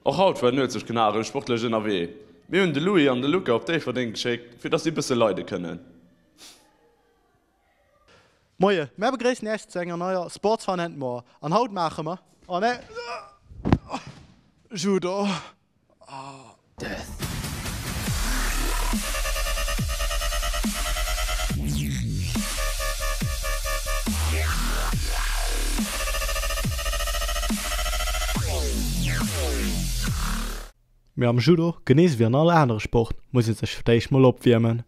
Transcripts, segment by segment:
Och haut war den Uelzechtkanal erëm sportlech ënnerwee. Mir hunn de Louis an de Luca op Déifferdeng geschéckt, fir dass si bësse leide kënnen. Moie, mär begréissen Iech zu enger neier Sports Fun and More an haut maache mer Judo. Mee am Judo, genee sou wéi an all anere Sport, muss ee sech fir d'éischt mol opwiermen.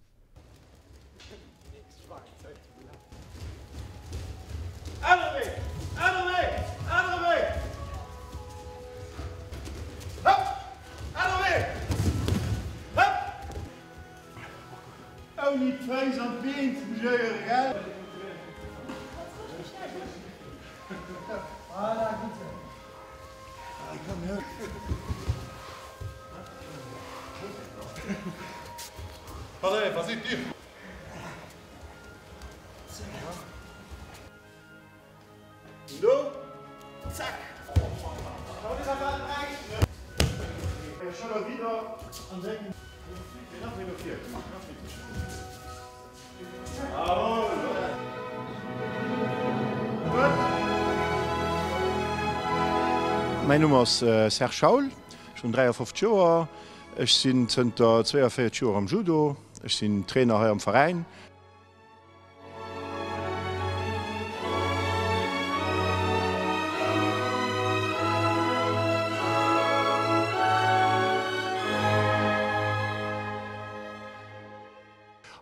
Mäin Numm ass Serge Schaul, ech hunn 53 Joer, ech sinn zënter 42 Joer am Judo, ech sinn Trainer hei am Veräin.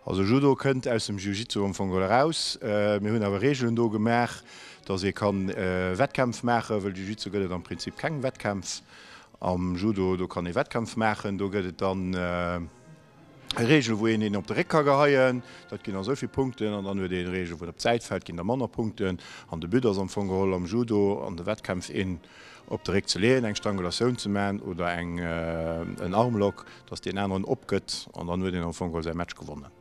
Also Judo kënnt aus dem Jiu-Jitsu am Fong geholl eraus. Mir hunn awer Reegelen do gemaach, dass ee kann Wettkämpf maachen, wëll Jiu-Jitsu gëtt et am Prinzip keng Wettkämpf. Am Judo, do kann ee Wettkämpf maachen, do gëtt et dann eng Reegel, wou een een op de Réck ka geheien, dat ginn da sou vill Punkten, an dann huet een eng Reegel, wou en op d'Säit fält, ginn da manner Punkten. An de But ass am Fong geholl am Judo an de Wettkämpf een op de Réck ze leeën, eng Strangulatioun ze man oder eng en Armlock, dass deen aneren opgëtt an dann huet een am Fong geholl säi Match gewonnen.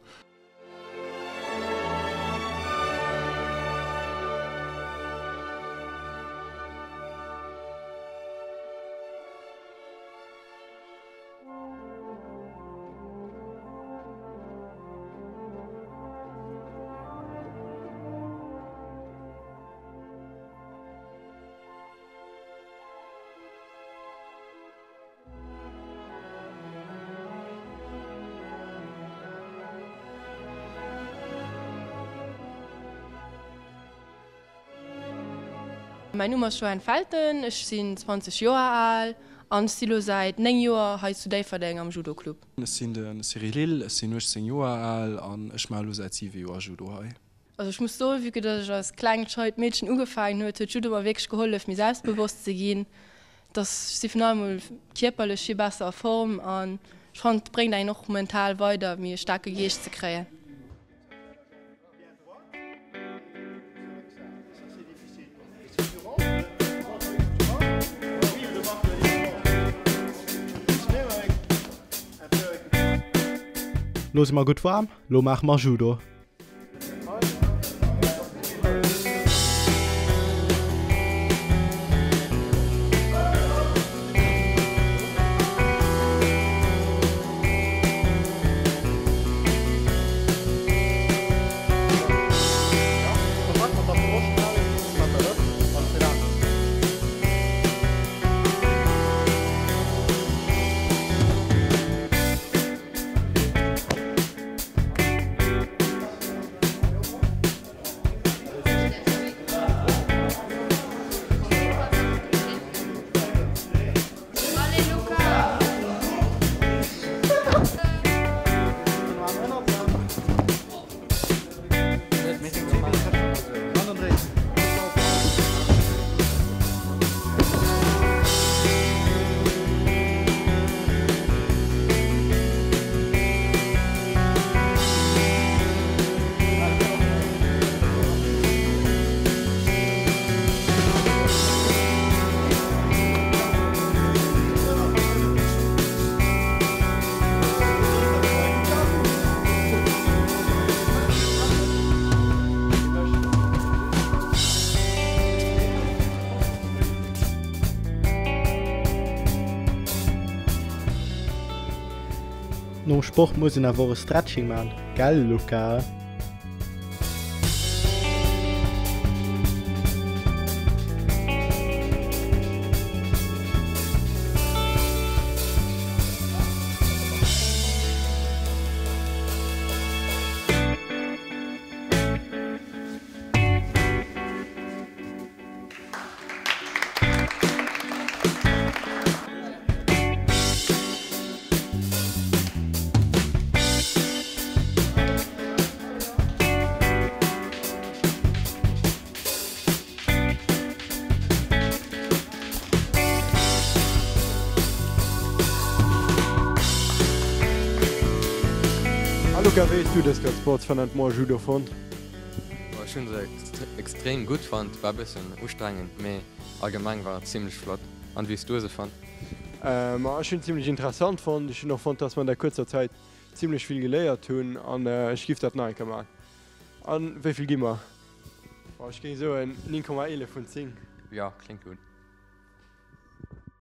Mäin Numm ass Joanne Felten, ech sinn 20 Joer al an ech si lo säit 9 Joer hei zu Déifferdeng am Judo Club. Ech sinn de Cyril Hill, ech sinn 18 Joer al an ech maache lo säit 7 Joer Judo hei. Also ech muss soen, vue que dass ech als klengt scheit Meedchen ugefaangen huet, huet Judo mer wierklech gehollef méi selbstbewosst ze ginn. Dass ech si vun allem mol kierperlech vill besser a Form an ech fannen et bréngt engem och mental weider méi e staarke Geescht ze kréien. Lo si mer gutt waarm, lo maache mer Judo. Nom Sport muss een awer och e Stretching man, gell Luca? A Luca, wéi hues du dës ganz Sportsfan-Moi Judo fonnt? Ech hunn se extrem gutt fonnt, war bëssen ustrengend, mee allgemeng war et zimlech flott. An wéi hues du se fonnt? Ma ech hunn zimlech interessant fonnt. Ech hunn och fonnt, dass mer an der kuerzer Zäit zimlech vill geléiert hunn an ech giff dat nach eng Kéier maachen. An wéi vill gi mer? Ech géing soen 9,11 vun 10. Jo, kléngt gutt.